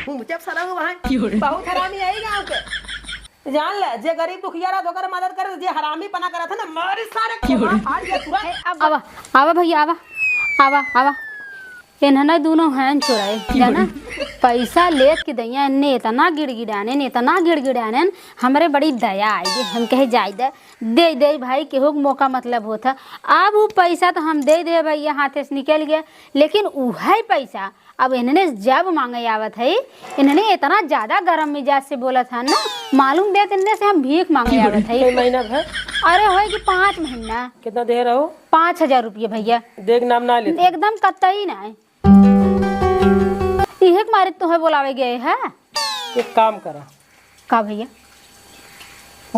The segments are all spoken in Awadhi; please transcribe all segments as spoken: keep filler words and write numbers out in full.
हूँ, जब सरंग वहाँ बहुत हरामी है गाँव के। जान ले, जे गरीब दुखिया रहत, ओकर मदद करे, जे हरामी पना करत है ना, मारी सारे को मार फाड़ के तुरंत। ए, अब आवा, आवा भैया, आवा, आवा, आवा। इन्हने दोनों हैं चोराए, जाना? पैसा लेत के दैया, इन्ने इतना गिड़गिड़ाने, इतना गिड़गिड़ाने, हमरे बड़ी दया आई, हम कहे, "जाए दे, दे दे भाई, केहू के मौका मतलब होत है।" अब उ पैसा तो हम दे दे भैया, हाथे से निकल गया, लेकिन उहे पैसा अब इन्हने जब मांगे आवत है, इन्हने इतना ज्यादा गरम मिजाज से बोलत है ना, मालूम देत इन्हने से हम भीख मांगे आवत है। कई महीना भर? अरे, होई कि पाँच महीना। कितना दे रहो? पाँच हजार रुपये भैया। देख नाम ना लेते। एकदम कतई ना है। इहे के मारे तोहे बोलावे गए है। एक काम करा। का भैया?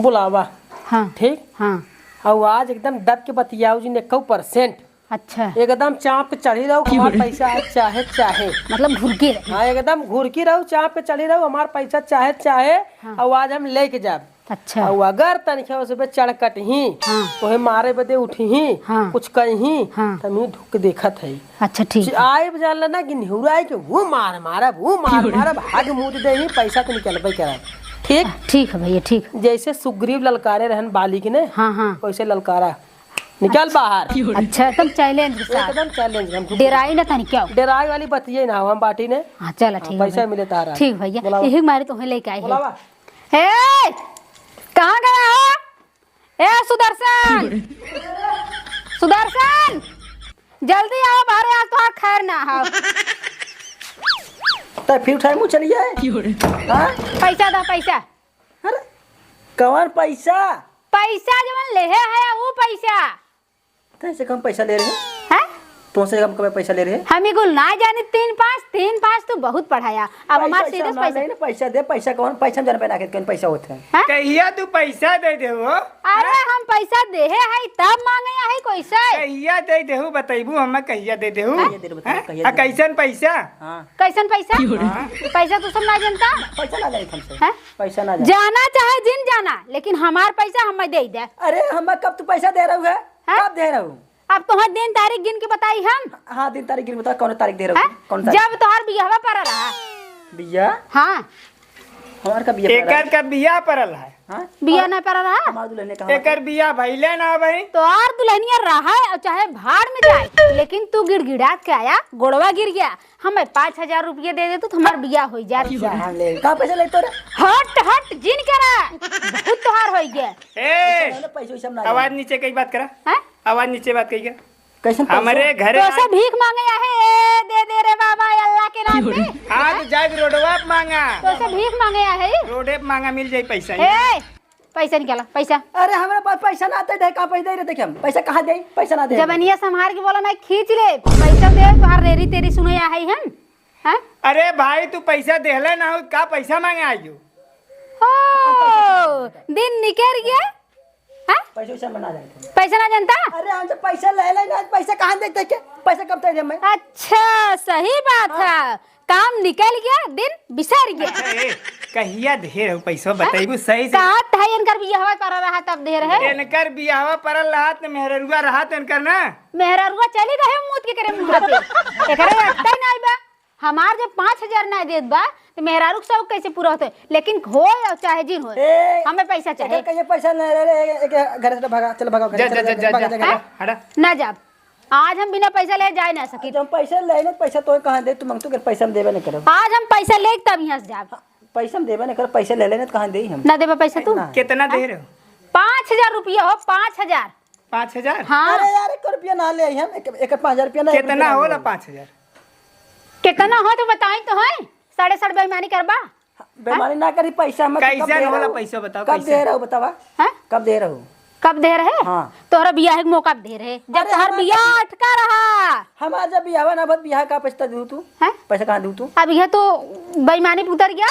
बुलावा। हाँ। ठीक? हाँ। और आज एकदम दब के बतियाओ जी, ने कौ परसेंट। अच्छा। एकदम चाप के चढ़ी रहो, हमार पैसा है, चाहे, चाहे। मतलब घुरकी रही। हाँ, एकदम घुरकी रहो, चाप के चढ़ी रहो, हमार पैसा चाहे, चाहे। हाँ। और आज हम लेके जाब। अच्छा। और अगर तनिखे उसपे चढ़ कटही, हाँ। तोहे मारे बदे उठही, हाँ। कुछ कही, हाँ। त हम ही ढुक देखत है। अच्छा, ठीक है। आइब जान लेना कि निहुराई के वो मार मारब, वो मार मारब, हग मूत देही, पैसा तो निकलबे करब। ठीक? ठीक है भैया, ठीक। जैसे सुग्रीव ललकारे रहन बाली के ने, हाँ, हाँ। वैसे ललकारा। निकल बाहर। अच्छा, एकदम challenge के साथ। एकदम challenge, हम ढुक डेराई ना तनी क्यों? डेराई वाली बतिये ना, हम बाटी ने। हाँ, चल, हाँ, ठीक है पैसा भैया। मिले तारा। ठीक भैया, बुलावा। यही मारे तुम्हें लेके आई है। बुलावा। ए, कहाँ गया हो? ए, सुदर्शन! सुदर्शन! जल्दी आओ, बाहर आज तोहार खैर ना हो। त फिर उठाए मुँह चलिए। हाँ? पैसा दा, पैसा। अरे, कौन पैसा? पैसा जवन लेहे है, वो पैसा। तैसे कम पैसा ले रहे? हैं? तुमसे कम, कम पैसा ले रहे? हम ई कुल ना जानी, तीन पाँच, तीन पाँच तो बहुत पढ़ाया। अब हमार पैसा सीधे ना पैसा। ले ना, पैसा दे, पैसा कौन, पैसा हम जानबे ना कि कौन पैसा होत है। हैं? कहिया तू पैसा दे दे हो? अरे, हम पैसा देहे है, तब मांगे है कैसे? कहिया दे देहू, बतैबू हमें कहिया दे देहू? कहिया दे, बता, हैं? कहिया आ, दे। कैसन पैसा? हाँ। कैसन पैसा? हाँ। पैसा तू सब ना जानता? पैसा ना जाए हमसे। हैं? पैसा ना जाए। जाना चाहे जिन जाना, लेकिन हमार पैसा हमें दे दे। अरे, हमें कब तू पैसा दे रहू है? हैं? कब दे रहू? अब तोहर दिन तारीख गिन के बताई हम। हाँ, दिन तारीख गिन के बता, कौन तारीख दे रहू? हैं? कौन तारीख? जब तोहर बियाहवा पड़ा रहा। बियाह? हाँ। हमार का बियाह पड़ा एकर रहा? का बियाह पड़ल है? हाँ? बियाह और ना पड़ा रहा? हमार दुल्हनिया कहाँ एकर है? बियाह भइले ना भाई। तोहर दुल्हनिया रहा और चाहे भाड़ में जाए, लेकिन तू गिड़गिड़ात के आया, गोड़वा गिर गया। हमें पाँच हजार रुपये दे दे तू, तो हमार बियाह हो जात। अच्छा, हाँ, ले। कहाँ पैसा ले तोरा? हट, हट, जिन करा। बहुत तोहार हो गया। ए, पैसा वैसा ना आवाज ले। नीचे कई बात करा। हैं? आवाज नीचे बात कही क्या? कैसन पैसा? हमरे घरे तो से भीख मांगे आहे, ए, दे दे रे बाबा, अल्लाह के नाम पे। हाँ, तो जाए रोडवा पे मांगा। तो से भीख मांगे आहे। रोडे पे मांगा, मिल जाई पैसा। ए, पैसा निकाला, पैसा। अरे, हमरा पास पैसा ना आते, दे, कहाँ पैसा दे रे, देखे हम। पैसा कहाँ दे? पैसा ना दे। जबनिया संभार के बोला ना, खींच ले। पैसा दे, तोहार रेरी तेरी सुने आहे हम। हैं? अरे भाई, तू पैसा देहले ना हो, का पैसा मांगे आइयो? ओ, दिन निकल गया। हैं? पैसा वैसा में ना जाए थे। पैसा ना जानता? अरे, हम जब पैसा ले ले ना, पैसा कहाँ देते के? पैसा कब दे दे मैं? अच्छा, सही बात हाँ। है। काम निकल गया, दिन बिसर गया। अच्छा, ए, कहिया दे रहो पैसा, हैं? बताइबू सही से। कहा था इनकर बियाहवा पड़ा रहा तब दे रहे? इनकर बियाहवा पड़ल रहा त मेहररुआ रहा त इनकर ना? मेहररुआ चली गए मूत के करे मुंह पे। एकरे अटकाई ना आइबा। हमार जब पाँच हजार ना देत बा, त मेहरारू के शौक कैसे पूरा होते? लेकिन होय और चाहे जिन होय, ए, हमें पैसा चाहे। एकर कहिए पैसा नहीं रहे, ए, ए, ए, घर से भगा, चल भगाओ, घर जा, से जा, चल, जा, जा, भगा, जा, जा, जा। हटा। ना जाब। आज हम बिना पैसा ले जाए ना सकी। जब हम पैसा ले ना, पैसा तो कहाँ दे, तू मांगतू के पैसा हम देबे नहीं करब। आज हम पैसा ले तब यहाँ से जाब। हाँ, पैसा हम देबे नहीं करब, पैसा ले लेने तो कहाँ दे हम? ना देबा पैसा तू? ना। कितना दे रहे हो? पाँच हजार रुपया हो, पाँच हजार। पाँच हजार? हाँ। अरे यार, एक रुपया ना ले आई हम, एक, एक पाँच हजार रुपया ना, एक रुपया कितना ना होला ले आई। पाँच हजार? कितना हो तो बताई तो है, साढ़े साठ बेईमानी करबा? बेईमानी ना करी, पैसा हम कैसे कब दे होला रहू? पैसा बताओ, कब कैसे? दे रहू बतावा? हाँ? कब दे रहू? कब दे रहे? हाँ। तोहरा बियाह के मौका दे रहे, जब अरे तोहर हमार बियाह अटका रहा। हमार जब बियाह ना भत, बियाह का पैसा दू तू? हैं? पैसा कहाँ दू तू? अब यह तो बेईमानी पे उतर गया।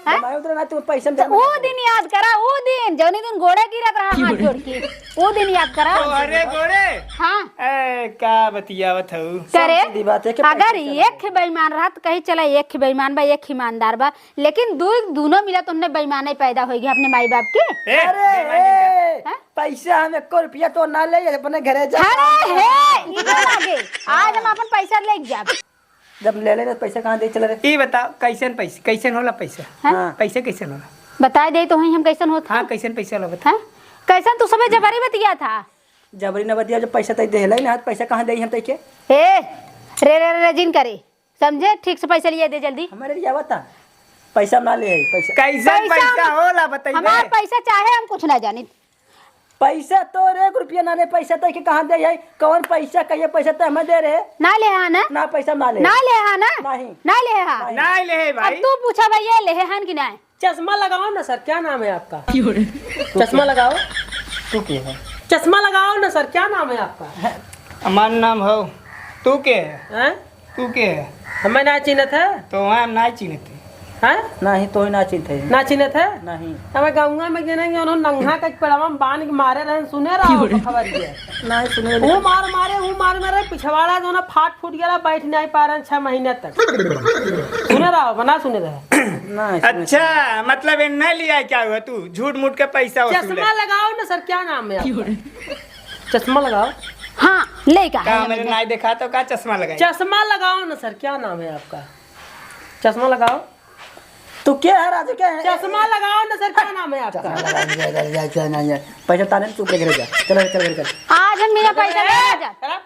हैं? बेईमानी उतरे ना, तू पैसा में तो जाना वो नहीं। दिन याद करा, वो दिन, जौने दिन गोड़े गिरत रहा हाथ जोड़ के, वो दिन याद करा। ओ, अरे गोड़े। हाँ। ए, का बतियावत हऊ? करे, सब सीधी बात है कि अगर पैसा एक बेईमान रहा तो कहीं चला, एक बेईमान बा, एक ईमानदार बा, लेकिन दू, दोनों मिला तो उन्हें बेईमाने पैदा होई गया अपने माई बाप के। ए, अरे, बेईमान ए, हैं? पैसा हम एको रुपया तो ना ले, अपने घरे जा। अरे हे, ई ना लागे। आज हम अपन पैसा ले जाब। जब ले ले रहे, पैसा कहाँ दे चला रहे? ई बताओ, कैसन पैसे, कैसन होला पैसा? हाँ? हाँ। पैसा कैसन होला? बताए दे तो हई हम कैसन होत हाँ, हई। कैसन पैसा होला बता। हाँ? कैसन तू सबे जबरी बतिया था? जबरी न बतिया, जब पैसा तई देहले ना, तो पैसा कहाँ देई हम तई के? ए, रे, रे, रे, रे, जिन करे। समझे? ठीक से पैसा लिए दे जल्दी। हमारे लिए आवता। पैसा ना ले आई, पैसा। कैसन पैसा? पैसा होला, बताइए। हमार पैसा चाहे हम कुछ ना जानी। पैसा तोर एक रुपया ना ले, पैसा तई के कहाँ दे आई? कौन पैसा, कहिए पैसा तई हमें दे रहे? ना ले हाँ ना? ना, पैसा ना ले। ना ले हाँ ना? नहीं। ना ले हाँ? नहीं। ना ले अब भाई। तू पूछा भैया, ले हन कि नहीं? चश्मा लगाओ ना सर, क्या नाम है आपका? क्यों रे? चश्मा लगाओ। तू के है? चश्मा लगाओ ना सर, क्या नाम है आपका? हमार नाम हो। तू के है? हैं? तू के है? हमें ना चिन्हत है। तो हम ना चिन्हत है। हैं? नहीं, तो ही ना चिन्हत है। ना चिन्हत है? नहीं। हमें गौवा में गिने कि उन्होंने नंगा के पेड़वा में बांध के मारे रहे, सुने रहा हो खबर ये? नहीं, सुने वो रहे। मार मारे, वो मार मारे, पिछवाड़ा जो ना फाट फूट गया, बैठ नहीं पा रहे हैं छह महीने तक। सुने रहा हो, बना सुने रहे। नहीं, सुने अच्छा, मतलब ये नहीं लिया है क्या हुआ तू? झूठ मूठ के पैसा वसूले। चश्मा लगाओ ना सर, क्या नाम है आपका? चश्मा लगाओ। हाँ, ले का का है मेरे मतलब? नाई देखा तो का चश्मा लगाई? चश्मा लगाओ ना सर, क्या नाम है आपका? चश्मा लगाओ। तू के है राजू, के है? चश्मा लगाओ ना सर, क्या नाम है आपका? चश्मा लगाओ, नहीं है, नहीं है, नहीं है। पैसा ताने में चुप रह जा। चल, चल, चल, चल। आज हम मेरा पैसा ले आ जा। खराब।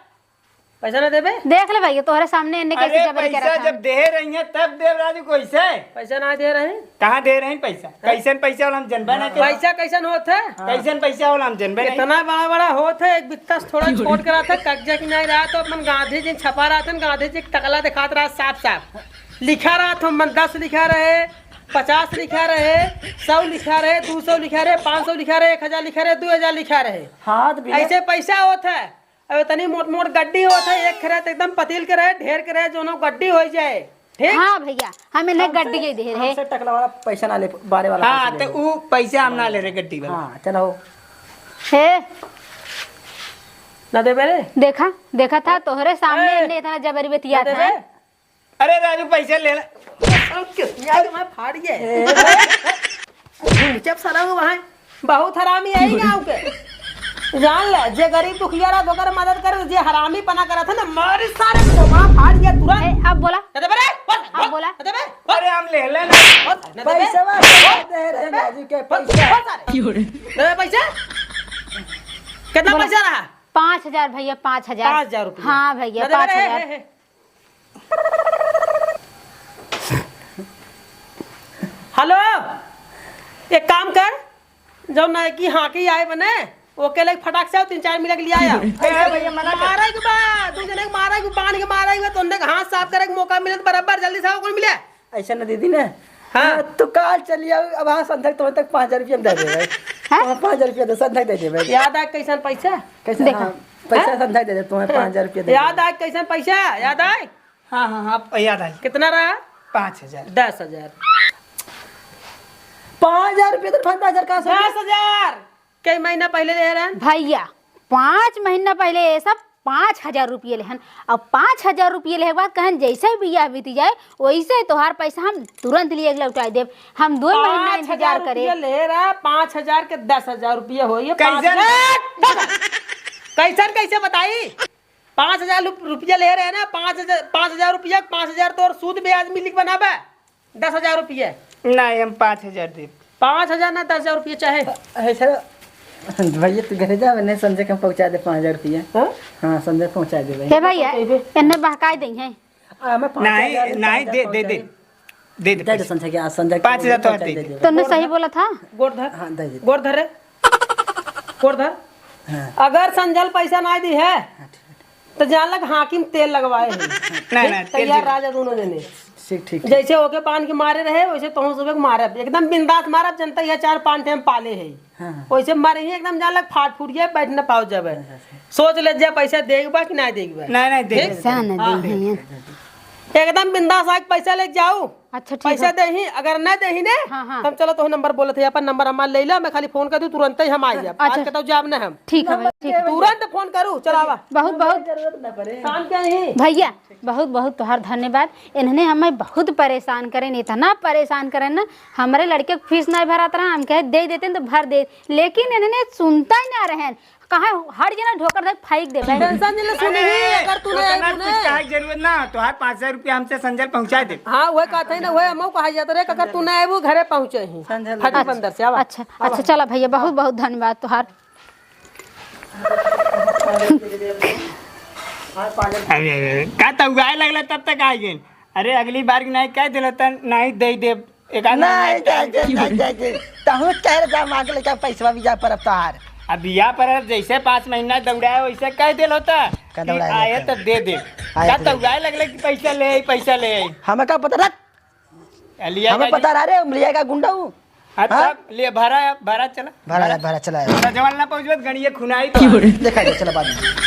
पैसा ना देबे? देख ले भैया, तोहरे सामने इन्ने कैसे अरे जबरी पैसा करत है। जब दे रही है तब दे राजू, कैसे? पैसा ना दे रहे? कहाँ दे रहे हैं पैसा? हाँ? कैसन पैसा वाला हम जनबे ना करें। पैसा कैसन होत है? हाँ। कैसन पैसा वाला हम जनबे नहीं। इतना बड़ा बड़ा होत है, एक बित्ता से थोड़ा छोट करा था, कब्जा की नहीं रहा तो अपन गांधी जी छपा रहा था, गांधी जी टकला दिखात रहा साफ साफ। लिखा रहा था, मन दस लिखा रहे, पचास लिखा रहे, सौ लिखा रहे, दो सौ लिखा रहे, पाँच सौ लिखा रहे, एक हजार लिखा रहे, दो हजार लिखा रहे। हाँ, तो भैया ऐसे पैसा होत है। अब इतनी मोट मोट गड्डी होत है, एक खरे त एकदम पतील के रहे, ढेर के रहे, जोनो गड्डी हो जाए। ठीक? हाँ भैया, हम इन्हें हमसे, गड्डी के दे रहे। हमसे टकला वाला पैसा ना ले, बारे वाला हाँ, पैसा ले तो ले। ऊ पैसा हम ना ले रहे गड्डी वाला। हाँ, चलो। हे। ना देबे रे। देखा, देखा था, तोहरे सामने ए, इन्हें इतना जबरी बतिया ना था। देबे? अरे राजू, पैसा ले ले। अब क्यों? यार, मैं फाड़ गया। ए। जब सारा वो वहाँ बहुत हरामी है ही गाँव के। जान ले, जे गरीब दुखिया रहा, ओकर मदद करे, जे हरामी पना करत है ना, मारी सारे खोपड़ा फाड़ दिया तुरंत। ए, अब बोला। दे दे बे, बोल, अब बोल, बोला। दे दे बे, बोल। अरे हम ले ले ना। बोल, दे दे बे। पैसा दे रहे बोल, राजू के बोल, पैसा। बोल सारे। क्यों रे? दे दे पैसा। कितना बोला। पैसा रहा? पाँच हजार भैया, पाँच हजार। पाँच हजार रुपया। हाँ भैया, दे दे बे, पाँच हजार। हे, हे, हे। हेलो, एक काम कर, जौन नयकी हाँकी आए बने, ओके लेके फटाक से तीन चार मिनट के लिए आया। कैसे भैया, मना कर। मारे के बा, दू जने के मारे के, बांध के मारे के बा, तो उनने के हाथ साफ करे के मौका मिले तो बराबर जल्दी से आओ, कौन मिले? ऐसा न दीदी ने। हाँ। हाँ, तू काल चली आओ, अब हाँ संध्या तक पाँच हजार रुपया हम दे देबे। हाँ? हाँ, पाँच हजार रुपया दे, संध्या दे देबे। याद आ कैसन पैसा? कैसे? देखा। हाँ, पैसा हाँ? संध्या दे दे, तुम्हें पाँच हजार रुपया दे याद देबे। आ कैसन पैसा? याद आए? हाँ, हाँ, हाँ, याद आई। कितना रहा? पाँच हजार। दस हजार। पाँच हजार रुपया तो पाँच हजार का दस हजार। कई महीना पहले ले रहन? भैया, पाँच महीना पहले ये सब पाँच हजार रुपये लेहन। अब पाँच हजार रुपये लेहे के बाद कहन, जैसे ही बियाह बीती जाए, वैसे ही तोहार पैसा हम तुरंत लिए के लौटाई देब। हम दो महीना पाँच हजार इंतजार करे। रुपये ले रहा, पाँच हजार के दस हजार रुपये हो, ये पाँच कैसे? हजार। कैसन कैसे बताई? पाँच हजार लु-, रुपया ले रहे ना, पाँच हजार, पाँच हजार रुपया, पाँच हजार तो और सूद ब्याज मिली के बनाबे, दस हजार रुपया। नहीं, हम पाँच हजार देब। पाँच हजार ना, दस हजार रुपया चाहे। अरे सर, भैया तू घरे जा, नहीं संजय के हम पहुँचा दे पाँच हजार रुपया। हाँ? हाँ, संजय पहुँचा दे भाई। हे भैया, पहुँचेबे। इन्हें बहकाई दे हैं। आ, हमें पाँच हजार नहीं, नहीं, पाँच हजार दे, दे, पहुँचा दे। दे। दे दे दे दे पैसा। संध्या के, आज संध्या के पाँच हजार तो दे दे। दे दे। तूने सही बोला था। गोड़ धर। हाँ, दे दे। गोड़ धर रे। गोड़ धर। हाँ। अगर संझल पैसा ना दी है, हाँ, ठीक है। तो जान लग हाकिम तेल लगवाए हैं। नहीं, नहीं, तेल तैयार ठीक। राजा दोनों जने। ठीक, ठीक, ठीक। जैसे ओके बांध के मारे रहे, वैसे तोहूं सुबह के मारब। एकदम बिंदास मारब, जनता ये चार पाँच टाइम पाले है। हाँ, हाँ। वैसे मारे ही एकदम जान लग फाट फूट गया, बैठ ना पाओ जब। अच्छा, अच्छा। सोच ले जा पैसा देगा कि ना देगा। नहीं, नहीं, दे ठीक? दे। पैसा ना हाँ। दे हैं। एकदम बिंदास आके पैसा लेके जाओ। अच्छा, ठीक पैसा है। देही, अगर न देही ने, हाँ, हाँ। तो हम चलो तो नंबर बोलत है, अपन नंबर हमार ले ला, मैं खाली फोन कर दूँ, तुरंत ही हम आ जाब। अच्छा। आज के तो जाब ना हम। ठीक है भाई, ठीक है। तुरंत फोन करू, चलावा। बहुत, बहुत। जरूरत ना पड़े। काम क्या ही? भैया, बहुत, बहुत तोहार धन्यवाद। इन्होंने हमें बहुत परेशान करें, इतना परेशान करें ना, हमारे लड़के के फीस नहीं भरात रहा, हम कहे दे देते हैं तो भर दे, लेकिन इन्होंने सुनता ही ना रहें। कहाँ हट जाना, ढोकर धर फेंक देबे। टेंशन नहीं ले, सुनही, अरे, अगर तू ना ओतना आइबू कुछ ना। कहे के जरूरत ना, तोहार पाँच हजार रुपया हमसे संजल पहुँचा दे। हाँ, वह कहत है ना, वह हमहू कहा जात रहे, अगर तू ना आइबू, घरे पहुँचे ही। संजल फटी बंदर से, आवा। अच्छा, अच्छा, चला भैया, बहुत बहुत धन्यवाद तोहार। अरे, अरे, का तो उगाए लगला तब तक आ गए। अरे, अगली बार की नहीं कह दिला त नहीं दे दे। एक आध नहीं, महीना नहीं, नहीं, नहीं, नहीं। तहू कह रहे जा मांग लेके पैसवा बियाह पर अब तोहार। अब बियाह पर अब जैसे पाँच महीना दौड़ाए वैसे कह दिल होता का कि दौड़ाए आए होता? तब दे दे। आए का तब तो दे। उगाए लगले कि पैसा ले आई, पैसा ले आई। हमें का पता रहा? लिया हमें का पता रहा रे, हम लिया का गुंडा हूँ। हाँ, हाँ? तब ले भरा, भरा चला। भरा, भरा चला। तो जवान ना पहुँचबे तो गणिये खुनाई तो। देखा जाए, चला बाद में।